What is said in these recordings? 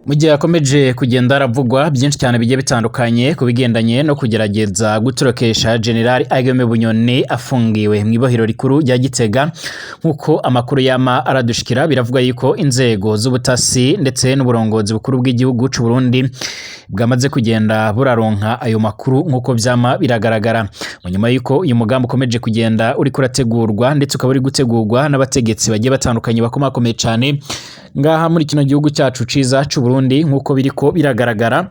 Mu gihe hakomeje kugenda haravugwa byinshi cyane bigiye bitandukanye ku bigendanye no kugerageza gutorokesha General Aigome Bunyoni afungiwe mu ibohero rikuru rya Gitega, nk'uko amakuru yama aradushikira, biravuga yuko inzego z'ubutasi ndetse n'uburongozi bukuru bw'igihugu c'u Burundi bwamaze kugenda buraronka ayo makuru, nk'uko vyama biragaragara. Mu nyuma yuko uyu mugambi ukomeje kugenda uriko urategurwa, ndetse ukaba uri gutegurwa n'abategetsi bagiye batandukanye bakomakomeye cane ngaha muri kino gihugu cyacu ciza c'u Burundi, nk'uko biriko biragaragara,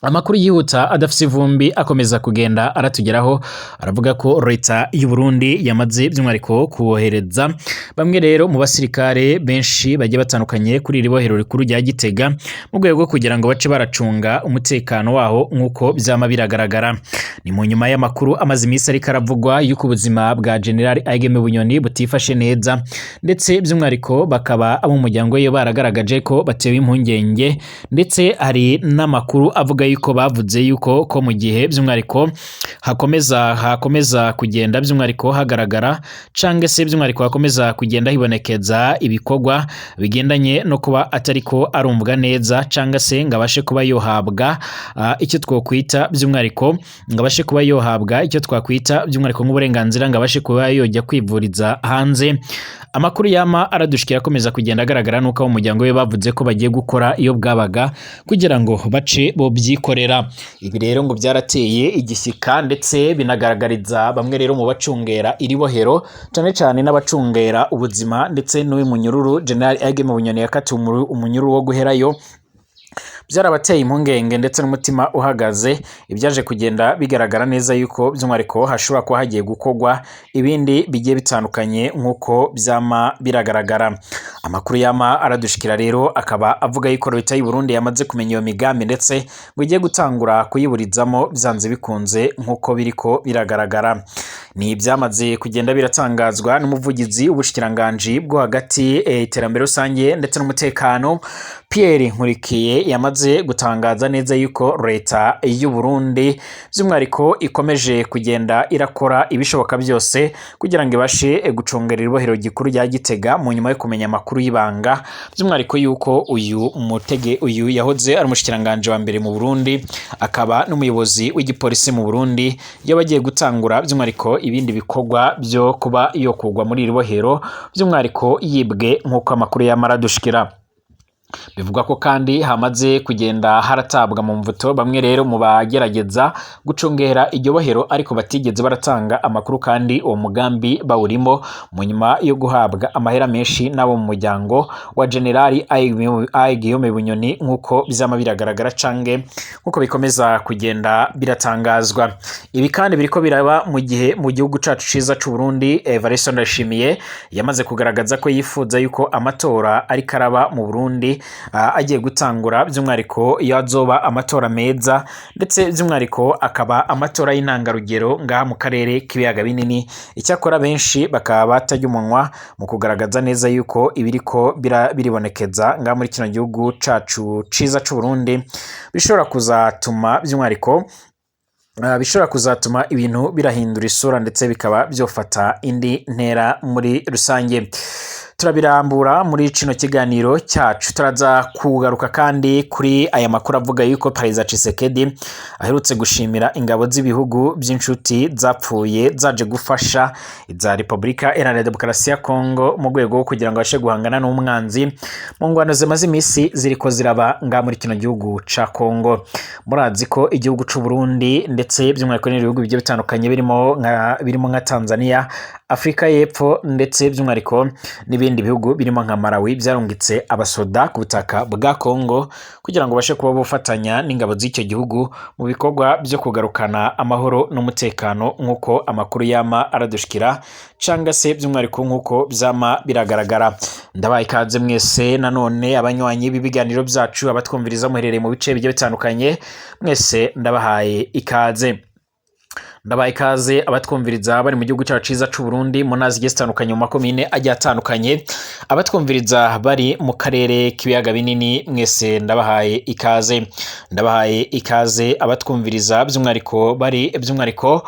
amakuru yihuta adafise ivumbi akomeza kugenda aratugeraho aravuga ko leta y'u Burundi yamaze by'umwihariko kubohereza bamwe rero mu basirikare benshi bagiye batandukanye kuri iri bohero rikuru rya Gitega, mu rwego rwo kugira ngo bace baracunga umutekano waho, nk'uko vyama biragaragara. Ni mu nyuma y'amakuru amaze iminsi ariko aravugwa yuko ubuzima bwa General Aigeme Bunyoni butifashe neza, ndetse by'umwihariko bakaba abo mu muryango we baragaragaje ko batewe impungenge, ndetse hari n'amakuru avuga yuko bavuze yuko ko mu gihe by'umwihariko hakomeza kugenda by'umwihariko hagaragara, cange se by'umwihariko hakomeza kugenda hibonekeza ibikorwa bigendanye no kuba atariko arumvwa neza, canga se ngo abashe kuba yohabwa icyo twokwita by'umwihariko, ngo abashe kuba yohabwa icyo twakwita by'umwihariko nk'uburenganzira, ngo abashe kuba yojya kwivuriza hanze. Amakuru yama aradushikira akomeza kugenda agaragara nuko abo mu muryango we bavuze ko bagiye gukora iyo bwabaga kugira ngo bace bo byikorera. Ibi rero ngo byarateye igishyika, ndetse binagaragariza bamwe rero mu bacungera iri bohero, cane cane n'abacungera ubuzima ndetse n'uyu munyururu General Aigeme Bunyoni yakatiwe umunyururu wo guherayo. Byarabateye impungenge ndetse n'umutima uhagaze. Ibyaje kugenda bigaragara neza yuko by'umwihariko hashobora kuba hagiye gukorwa ibindi bigiye bitandukanye, nk'uko byama biragaragara. Amakuru yama aradushikira rero akaba avuga yuko leta y'u Burundi yamaze kumenya iyo migambi, ndetse ngo igiye gutangura kuyiburizamo byanze bikunze, nk'uko biriko biragaragara. Ni ibyamaze kugenda biratangazwa n'umuvugizi w'ubushikiranganji bwo hagati, iterambere rusange ndetse n'umutekano, Pierre Nkurikiye, yamaze gutangaza neza yuko leta y'u Burundi by'umwihariko ikomeje kugenda irakora ibishoboka byose kugira ngo ibashe gucungera ibohero gikuru rya Gitega, mu nyuma yo kumenya amakuru y'ibanga by'umwihariko yuko uyu mutege, uyu yahoze ari umushikiranganji wa mbere mu Burundi akaba n'umuyobozi w'igipolisi mu Burundi, iyo bagiye gutangura by'umwihariko ibindi bikorwa byo kuba yokugwa muri iri bohero, by'umwihariko yibwe, nk'uko amakuru yamara dushikira. Bivugwa ko kandi hamaze kugenda haratabwa mu mvuto bamwe rero mu bagerageza gucungera iryo bohero, ariko batigeze baratanga amakuru kandi uwo mugambi bawurimo, mu nyuma yo guhabwa amahera menshi n'abo mu muryango wa General Guillaume Bunyoni, nk'uko vyama biragaragara cange nk'uko bikomeza kugenda biratangazwa. Ibi kandi biriko biraba mu gihe mu gihugu cacu ciza c'u Burundi Evariste Ndayishimiye yamaze kugaragaza ko yifuza yuko amatora ariko araba mu Burundi agiye gutangura, by'umwihariko iyo azoba amatora meza, ndetse by'umwihariko akaba amatora y'intangarugero ngaha mu karere k'ibiyaga binini. Icyakora benshi bakaba batarya umunwa mu kugaragaza neza yuko ibiriko biribonekeza ngaha muri kino gihugu cacu ciza c'u Burundi bishobora kuzatuma by'umwihariko bishobora kuzatuma ibintu birahindura isura, ndetse bikaba byofata indi ntera muri rusange. Turabirambura muri kino kiganiro cyacu. Turaza kugaruka kandi kuri aya makuru avuga yuko Perezida Tshisekedi aherutse gushimira ingabo z'ibihugu by'inshuti zapfuye zaje gufasha iza Repubulika Iharanira Demokarasi ya Kongo mu rwego rwo kugira ngo babashe guhangana n'umwanzi mu ngwano zimaze iminsi ziriko ziraba ngaha muri kino gihugu ca Kongo. Murazi ko igihugu c'u Burundi, ndetse by'umwihariko n'ibihugu bigiye bitandukanye birimo nka Tanzania, Afurika y'Epfo, ndetse by'umwihariko n'ibindi bihugu birimo nka Malawi, byarungitse abasoda ku butaka bwa Kongo kugira ngo bashe kuba bufatanya n'ingabo z'icyo gihugu mu bikorwa byo kugarukana amahoro n'umutekano, nk'uko amakuru yama aradushikira, canga se by'umwihariko nk'uko byama biragaragara. Ndabaye ikaze mwese nanone, abanywanyi b'ibiganiro byacu, abatwumviriza muherereye mu bice bigiye bitandukanye, mwese ndabahaye ikaze. Ndabaye ikaze abatwumviriza bari mu gihugu cyacu ciza c'u Burundi, mu ntara zigiye zitandukanye, mu makomine agiye atandukanye, abatwumviriza bari mu karere k'ibiyaga binini, mwese ndabahaye ikaze. Ndabahaye ikaze abatwumviriza by'umwihariko bari by'umwihariko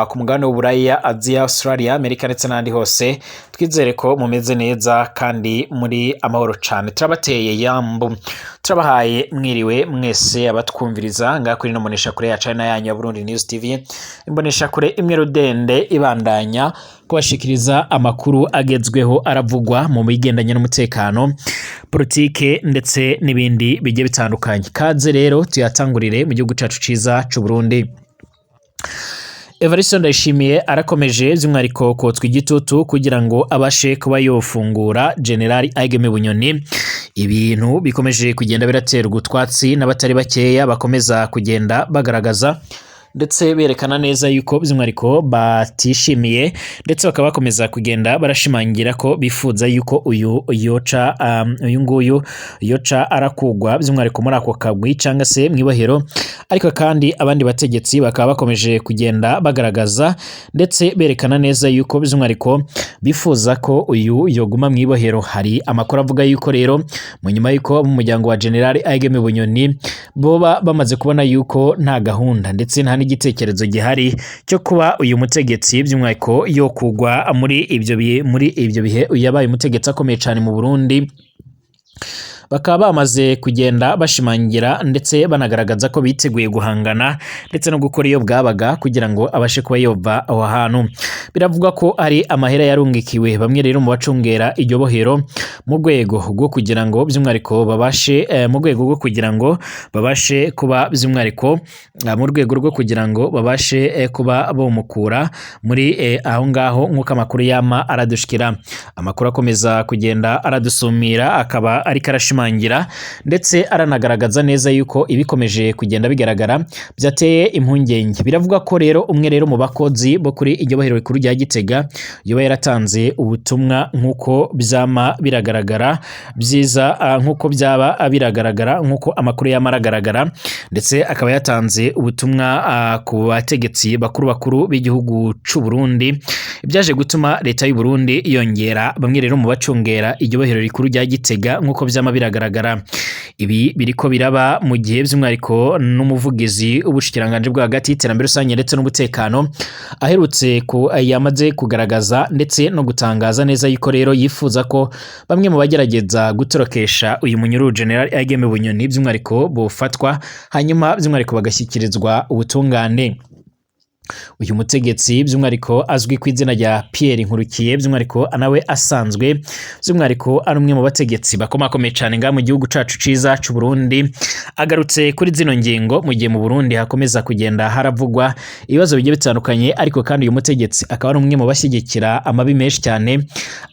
ku mugabane w'Uburaya, Aziya, Australia, Amerika ndetse n'ahandi hose. Twizere ko mumeze neza kandi muri amahoro cane. Turabateye yambu, turabahaye mwiriwe mwese abatwumviriza ngaha kuri ino mboneshakure yacu ari na yanyu ya Burundi News TV, imboneshakure imwe rudende ibandanya kubashikiriza amakuru agezweho aravugwa mu bigendanye n'umutekano, politike ndetse n'ibindi bigiye bitandukanye. Kaze rero tuyatangurire mu gihugu cacu ciza c'u Burundi. Evariste Ndayishimiye arakomeje by'umwihariko kotswa igitutu kugira ngo abashe kuba yofungura General Aigeme Bunyoni. Ibintu bikomeje kugenda biraterwa utwatsi n'abatari bakeya bakomeza kugenda bagaragaza ndetse berekana neza yuko by'umwihariko batishimiye, ndetse bakaba bakomeza kugenda barashimangira ko bifuza yuko uyu yoca uyu nguyu yoca arakugwa by'umwihariko muri ako kagwi cyangwa se mu ibohero. Ariko kandi abandi bategetsi bakaba bakomeje kugenda bagaragaza ndetse berekana neza yuko by'umwihariko bifuza ko uyu yoguma mu ibohero. Hari amakuru avuga yuko rero mu nyuma yuko mu muryango wa General Aigeme Bunyoni boba bamaze kubona yuko nta gahunda ndetse nta n'igitekerezo gihari cyo kuba uyu mutegetsi by'umwihariko yo kugwa muri ibyo bihe, muri ibyo bihe yabaye umutegetsi akomeye cyane mu Burundi, bakaba bamaze kugenda bashimangira ndetse banagaragaza ko biteguye guhangana ndetse no gukora iyo bwabaga kugira ngo abashe kuba yova aho hantu. Biravugwa ko ari amahera yarungikiwe bamwe rero mu bacungera iryo bohero mu rwego rwo kugira ngo by'umwihariko babashe mu rwego rwo kugira ngo babashe kuba by'umwihariko mu rwego rwo kugira ngo babashe kuba bomukura muri aho ngaho, nk'uko amakuru yama aradushikira. Amakuru akomeza kugenda aradusumira akaba ariko arashimangira ndetse aranagaragaza neza yuko ibikomeje kugenda bigaragara byateye impungenge. Biravuga ko rero umwe rero mu bakozi bo kuri iryo bohero rikuru rya Gitega yoba yaratanze ubutumwa, nk'uko byama biragaragara byiza, nk'uko byaba biragaragara, nk'uko amakuru yama aragaragara, ndetse akaba yatanze ubutumwa ku bategetsi bakuru bakuru b'igihugu c'u Burundi, byaje gutuma leta y'u Burundi yongera bamwe rero mu bacungera iryo bohero rikuru rya Gitega, nk'uko byama biragaragara. Ibi biriko biraba mu gihe by'umwihariko n'umuvugizi w'ubushikiranganji bwo hagati y'iterambere rusange ndetse n'umutekano aherutse ku yamaze kugaragaza ndetse no gutangaza neza yuko rero yifuza ko bamwe mu bagerageza gutorokesha uyu munyururu General Aigeme Bunyoni by'umwihariko bofatwa, hanyuma by'umwihariko bagashyikirizwa ubutungane. Uyu mutegetsi by'umwihariko azwi ku izina rya Pierre Nkurukiye, by'umwihariko nawe asanzwe by'umwihariko ari umwe mu bategetsi bakomakomeye cyane ngaha mu gihugu cacu ciza c'u Burundi, agarutse kuri zino ngingo mu gihe mu Burundi hakomeza kugenda haravugwa ibibazo bigiye bitandukanye. Ariko kandi uyu mutegetsi akaba ari umwe mu bashyigikira amabi menshi cyane,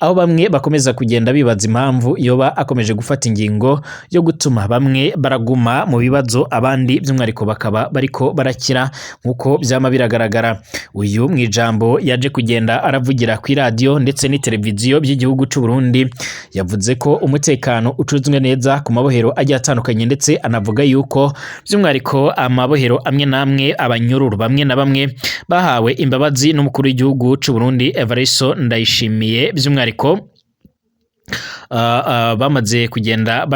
aho bamwe bakomeza kugenda bibaza impamvu yoba akomeje gufata ingingo yo gutuma bamwe baraguma mu bibazo, abandi by'umwihariko bakaba bariko barakira, nk'uko byama biragaragara. Uyu mu ijambo yaje kugenda aravugira ku iradiyo ndetse n'iteleviziyo by'igihugu c'u Burundi yavuze ko umutekano ucunzwe neza ku mabohero agiye atandukanye, ndetse anavuga yuko by'umwihariko amabohero amwe n'amwe abanyururu bamwe na bamwe bahawe imbabazi n'umukuru w'igihugu c'u Burundi Evariste Ndayishimiye, by'umwihariko bamaze kugenda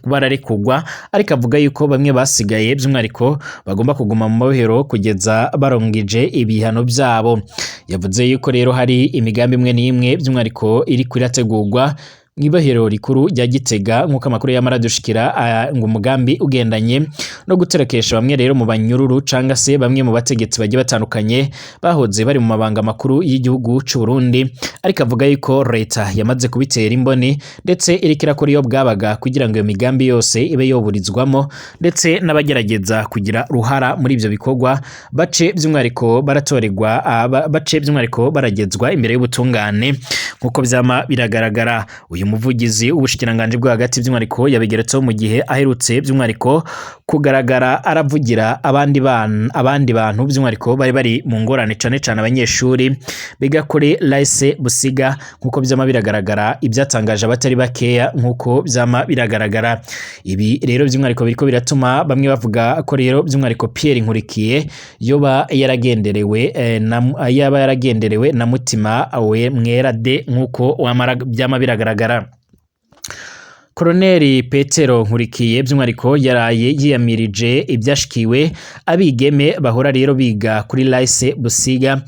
bararekugwa, ariko avuga yuko bamwe basigaye by'umwihariko bagomba kuguma mu mabohero kugeza barongije ibihano byabo. Yavuze yuko rero hari imigambi imwe n'imwe by'umwihariko iri kurategurwa mu ibohero rikuru rya Gitega, nk'uko amakuru yamara dushikira, ngo umugambi ugendanye no guterekesha bamwe rero mu banyururu canga se bamwe mu bategetsi bagiye batandukanye bahoze bari mu mabanga makuru y'igihugu c'u Burundi. Ariko avuga yuko leta yamaze kubitera imboni ndetse iriko irakora iyo bwabaga kugira ngo iyo migambi yose ibe yoburizwamo, ndetse n'abagerageza kugira ruhara muri ivyo bikorwa bace by'umwihariko baratorerwa, bace by'umwihariko baragezwa imbere y'ubutungane. Nkuko vyama biragaragara, uyu muvugizi w'ubushikiranganje bwo hagati by'umwihariko yabigeretseho mu gihe aherutse by'umwihariko kugaragara aravugira abandi bana, abandi bantu by'umwihariko bari mu ngorane, cane cane abanyeshuri biga kuri Lycée Busiga, nkuko vyama biragaragara, ibyatangaje abatari bakeya. Nkuko vyama biragaragara, ibi rero by'umwihariko biriko biratuma bamwe bavuga ko rero by'umwihariko Pierre Nkurikiye yoba yaragenderewe na, yaba yaragenderewe na mutima we mwera de, nkuko wamara byama biragaragara. Koloneli Petero Nkurikiye by'umwihariko yaraye yiyamirije ibyashikiwe abigeme bahora rero biga kuri Lycée Busiga,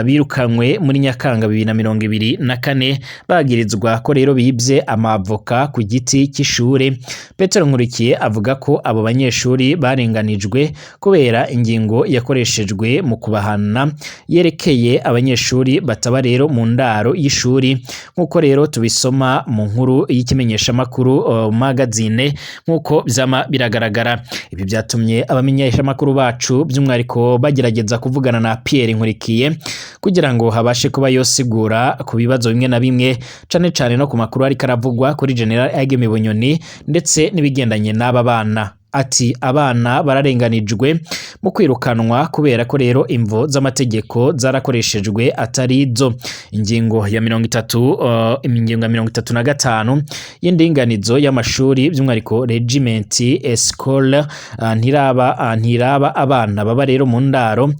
birukanywe muri Nyakanga 2024, bagirizwa ko rero bibye amavoka ku giti cy'ishure. Petero Nkurikiye avuga ko abo banyeshuri barenganijwe kubera ingingo yakoreshejwe mu kubahana yerekeye abanyeshuri bataba rero mu ndaro y'ishuri, nk'uko rero tubisoma mu nkuru y'ikimenyeshamakuru magazine. Nk'uko vyama biragaragara, ibi byatumye abamenyeshamakuru bacu by'umwihariko bagerageza kuvugana na Pierre Nkurikiye kugira ngo habashe kuba yosigura ku bibazo bimwe na bimwe, cane cane no ku makuru ariko aravugwa kuri General Ageme Bunyoni ndetse n'ibigendanye n'aba bana. Ati abana bararenganijwe mu kwirukanwa kubera ko rero imvo z'amategeko zarakoreshejwe atari zo. Ingingo ya 30, ingingo ya 35 y'indinganizo y'amashuri, by'umwihariko règlement scolaire, ntiraba abana baba rero mu ndaro,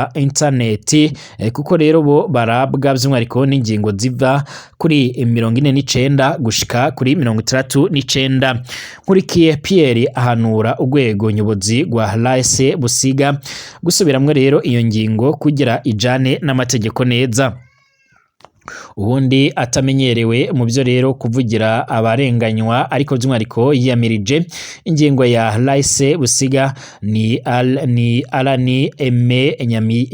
internat, kuko rero bo barabwa by'umwihariko n'ingingo ziva kuri 49 gushika kuri 69. Nkurikiye Pierre ahanura urwego nyobozi rwa Lycée Busiga gusubiramwo rero iyo ngingo kugira ijane n'amategeko neza. Ubundi atamenyerewe mu byo rero kuvugira abarenganywa, ariko by'umwihariko yiyamirije ingingo ya Lycée Busiga ni Alani Aime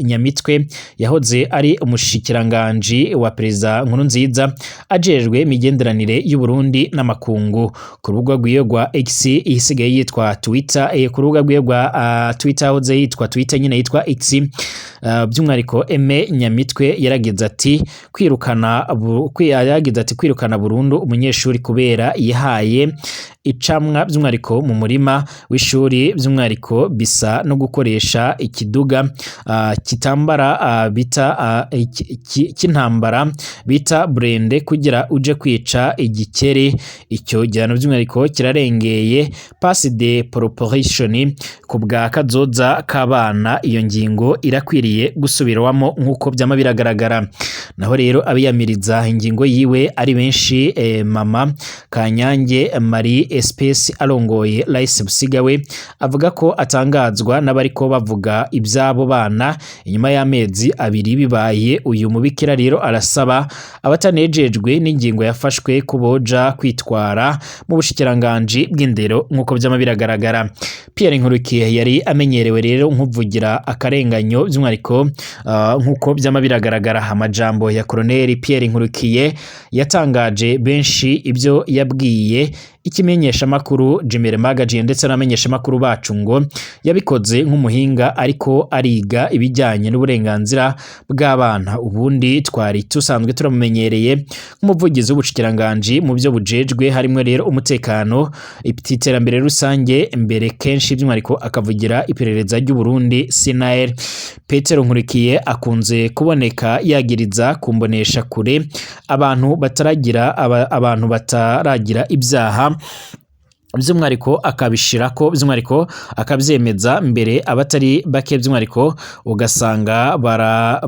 Nyamitwe, yahoze ari umushikiranganji wa Perezida Nkurunziza ajejwe imigenderanire y'u Burundi n'amakungu. Ku rubuga rwiwe rwa X, isigaye yitwa Twitter, ku rubuga rwiwe rwa Twitter, yahoze yitwa Twitter nyine yitwa X, by'umwihariko Aime Nyamitwe yaragize ati kwirukana yagize ati kwirukana burundu umunyeshuri kubera yihaye icamwa by'umwihariko mu murima w'ishuri by'umwihariko bisa no gukoresha ikiduga kitambara, bita cy'intambara bita blindé, kugira uje kwica igikeri. Icyo gihano by'umwihariko kirarengeye, passe de proportion. Ku bwa kazoza k'abana, iyo ngingo irakwiriye gusubirwamo. Nk'uko byama biragaragara, naho rero abiyamiriza ingingo yiwe ari benshi. Mama Kanyange Marie Espèce arongoye Lycée Busiga we avuga ko atangazwa n'abariko bavuga iby'abo bana inyuma y'amezi 2 bibaye. Uyu mubikira rero arasaba abatanejejwe n'ingingo yafashwe ko boja kwitwara mu bushikiranganji bw'indero. Nk'uko byama biragaragara, Pierre Nkurikiye yari amenyerewe rero nk'uvugira akarenganyo by'umwihariko. Nk'uko byama biragaragara, amajambo ya Colonel Pierre Nkurikiye yatangaje benshi. Ibyo yabwiye ikimenyeshamakuru Jimere Magazine ndetse n'abamenyeshamakuru bacu, ngo yabikoze nk'umuhinga ariko ariga ibijyanye n'uburenganzira bw'abana. Ubundi twari tusanzwe turamumenyereye nk'umuvugizi w'ubushikiranganje mu byo bujejwe, harimo rero umutekano, iterambere rusange, mbere kenshi by'umwihariko akavugira iperereza ry'u Burundi SNR. Petero Nkurikiye akunze kuboneka yagiriza kumbonesha kure abantu bataragira ibyaha, by'umwihariko akabishirako, by'umwihariko akabyemeza mbere abatari bake, by'umwihariko ugasanga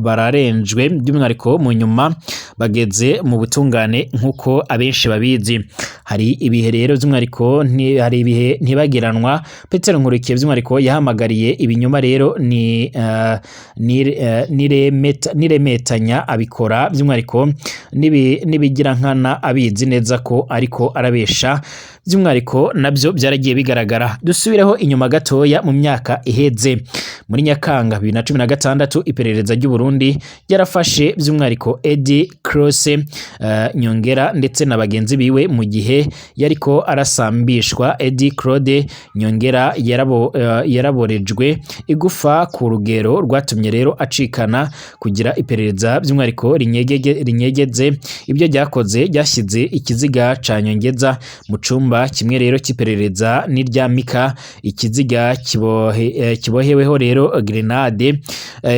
bararenjwe, by'umwihariko mu nyuma bageze mu butungane. Nk'uko abenshi babizi, hari ibihe rero by'umwihariko hari ibihe ntibagiranwa Petero Nkurikiye by'umwihariko yahamagariye ibinyoma rero ni niremetanya, abikora by'umwihariko n'ibigirankana, abizi neza ko ariko arabesha. By'umwihariko nabyo byaragiye bigaragara. Dusubireho inyuma gatoya mu myaka iheze. Muri Nyakanga 2016 iperereza ry'u Burundi ryarafashe by'umwihariko Eddie Cross Nyongera ndetse na bagenzi biwe mu gihe yariko arasambishwa. Eddie Claude Nyongera yaraborejwe igufa ku rugero rwatumye rero acikana kugira iperereza by'umwihariko rinyegeze ibyo ryakoze. Ryashyize ikiziga ca Nyongeza mu cumba kimwe rero cy'iperereza n'irya Mika, ikiziga kiboheweho rero grenade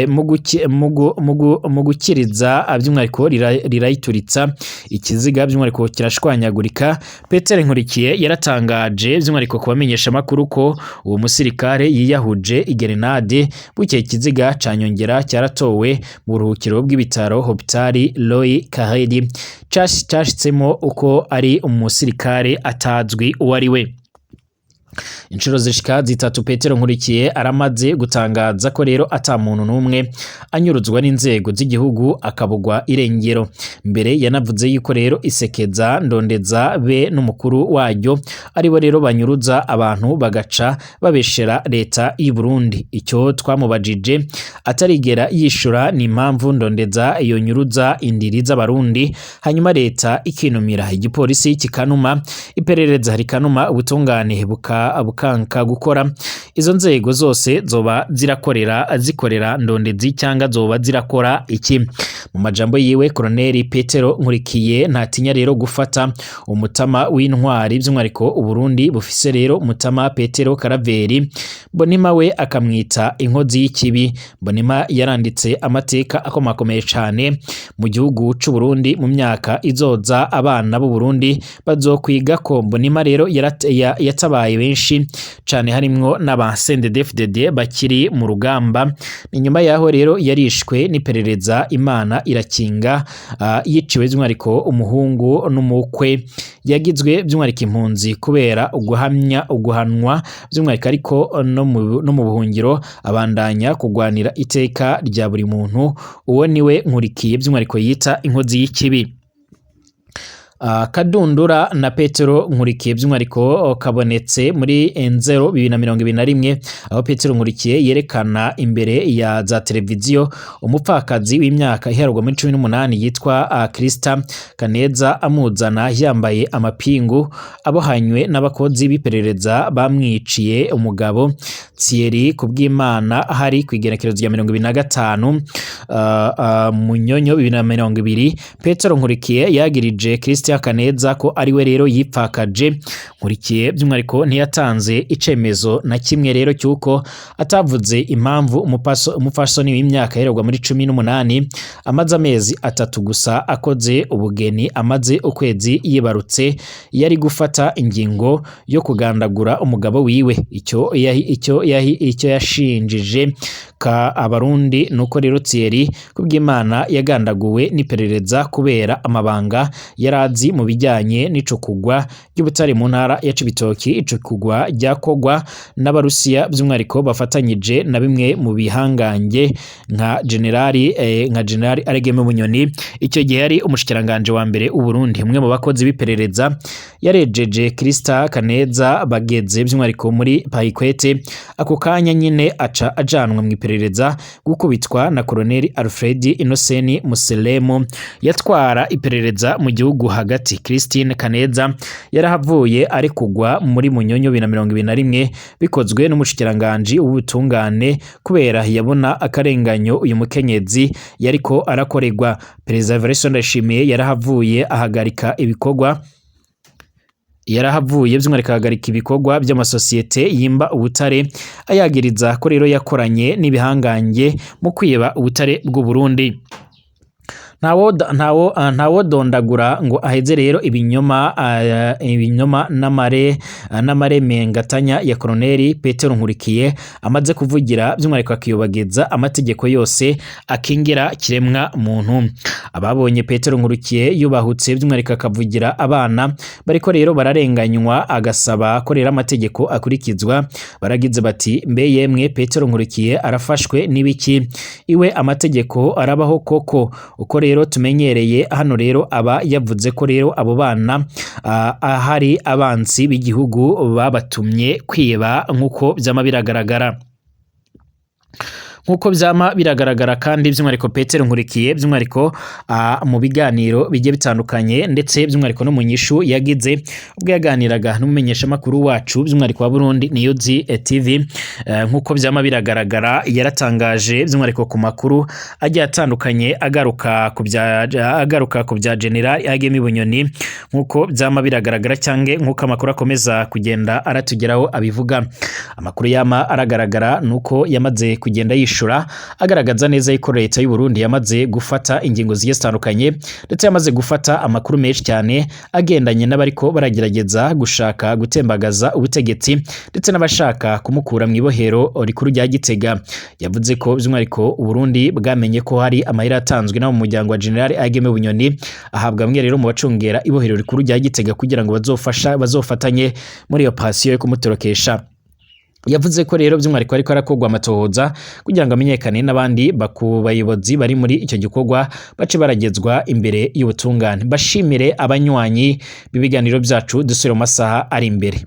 mu gukiriza by'umwihariko rirayituritsa, ikiziga by'umwihariko kirashwanyagurika. Peter Nkurikiye yaratangaje by'umwihariko ku bamenyesha makuru ko uwo musirikare yiyahuje igrenade. Bukeye ikiziga ca Nyongera cyaratowe mu buruhukiro bw'ibitaro Hôpital Roi Khaled, cashitsemo uko ari umusirikare atazwi uwo ari we. Inshuro zishika zitatu Petero Nkurikiye aramaze gutangaza ko rero ata muntu n'umwe anyuruzwa n'inzego z'igihugu akabugwa irengero. Mbere yanavuze yuko rero isekeza ndondeza be n'umukuru waryo aribo rero banyuruza abantu bagaca babeshera leta y'u Burundi. Icyo twamubajije atarigera yishura ni impamvu ndondeza iyo nyuruza indiri z'abarundi, hanyuma leta ikinumira, igipolisi kikanuma, iperereza rikanuma, ubutungane bukanka gukora. Izo nzego zose zoba zirakorera zikorera ndondezi cyangwa zoba zirakora iki? Mu majambo yiwe, Colonel Petero Nkurikiye ntatinya rero gufata umutama w'intwari by'umwihariko Uburundi bufise rero umutama Petero Karaveri Mbonima, we akamwita inkozi y'ikibi. Mbonima yaranditse amateka akomakomeye cane mu gihugu c'u Burundi. Mu myaka izoza abana b'u Burundi bazokwiga ko Mbonima rero yatabaye benshi cane, harimwo n'aba CNDD-FDD bakiri mu rugamba. Inyuma yaho rero yarishwe n'iperereza, Imana irakinga. Yiciwe by'umwihariko umuhungu n'umukwe, yagizwe by'umwihariko impunzi kubera uguhamya uguhanwa by'umwihariko, ariko no mu buhungiro abandanya kugwanira iteka rya buri muntu. Uwo niwe Nkurikiye by'umwihariko yita inkozi y'ikibi. Kadundura na Petero Nkurikiye by'umwihariko kabonetse muri Nzero 2021, aho Petero Nkurikiye yerekana imbere ya za televiziyo umupfakazi w'imyaka iharurwa muri 18 yitwa Krista Kaneza, amuzana yambaye amapingu, abohanywe n'abakozi b'iperereza bamwiciye umugabo Thierry Kubwimana. Hari ku igenekerezo rya 25 Munyonyo 2020. Petero Nkurikiye yagirije Christian Kaneza ko ari we rero yipfakaje. Nkurikiye by'umwihariko ntiyatanze icemezo na kimwe rero cy'uko atavuze impamvu umupfasoni w'imyaka ihererwa muri 18, amaze amezi 3 gusa akoze ubugeni, amaze ukwezi yibarutse, yari gufata ingingo yo kugandagura umugabo wiwe. Icyo yashinjije ka abarundi nuko rero Thierry Kubwimana yagandaguwe n'iperereza kubera amabanga yarazi mu bijyanye n'icukugwa ry'ubutare mu ntara ya Cibitoki, icukugwa ryakogwa n'Abarusiya by'umwihariko bafatanyije na bimwe mu bihangange nka Generali Aregeme Bunyoni, icyo gihe yari umushikiranganje wa mbere w'u Burundi. Umwe mu bakozi b'iperereza yarejeje Krista Kaneza bageze by'umwihariko muri Payikwete, ako kanya nyine aca ajanwa mu iperereza gukubitwa na Colonel Alfred Innocent Muselemu yatwara iperereza mu gihugu hagati. Christine Kaneza yarahavuye ari kugwa muri Munyonyo 2021, bikozwe n'umushikiranganje w'ubutungane kubera yabona akarenganyo uyu mukenyezi yariko arakorerwa. Perezida Evariste Ndayishimiye yarahavuye ahagarika ibikorwa, yarahavuye by'umwihariko ahagarika ibikorwa by'amasosiyete yimba ubutare, ayagiriza ko rero yakoranye n'ibihangange mu kwiba ubutare bw'u Burundi. Ntawodondagura ngo aheze rero ibinyoma n'amaremengatanya ya Colonel Petero Nkurikiye amaze kuvugira by'umwihariko akiyobagiza amategeko yose akingira kiremwa muntu. Ababonye Petero Nkurikiye yubahutse by'umwihariko akavugira abana bariko rero bararenganywa, agasaba ko rero amategeko akurikizwa, baragize bati: mbe yemwe, Petero Nkurikiye arafashwe n'ibiki? Iwe amategeko arabaho koko? Uko rero tumenyereye hano rero aba yavuze ko rero abo bana ahari abansi b'igihugu babatumye kwiba, nk'uko byama biragaragara. Nk'uko vyama biragaragara kandi, by'umwihariko Petero Nkurikiye, by'umwihariko mu biganiro bigiye bitandukanye, ndetse by'umwihariko no mu nyishu yagize ubwo yaganiraga n'umumenyeshamakuru wacu, by'umwihariko wa Burundi News TV, nk'uko vyama biragaragara, yaratangaje by'umwihariko ku makuru agiye atandukanye agaruka ku bya General Agemi Bunyoni. Nk'uko vyama biragaragara, cyange nk'uko amakuru akomeza kugenda aratugeraho abivuga, amakuru yama aragaragara nuko yamaze kugenda yishura agaragaza neza yuko leta y'u Burundi yamaze gufata ingingo zigiye zitandukanye, ndetse yamaze gufata amakuru menshi cyane agendanye n'abariko baragerageza gushaka gutembagaza ubutegetsi, ndetse n'abashaka kumukura mu ibohero rikuru rya Gitega. Yavuze ko by'umwihariko u Burundi bwamenye ko hari amahera yatanzwe n'abo mu muryango wa General Ageme Bunyoni, ahabwa bamwe rero mu bacungera ibohero rikuru rya Gitega kugira ngo bazofatanye muri iyo operation yo kumutorokesha. Yavuze ko rero by'umwihariko ariko arakorwa amatohoza kugira ngo amenyekane n'abandi baku bayobozi bari muri icyo gikorwa, bace baragezwa imbere y'ubutungane. Bashimire abanywanyi b'ibiganiro byacu, dusubire mu masaha ari imbere.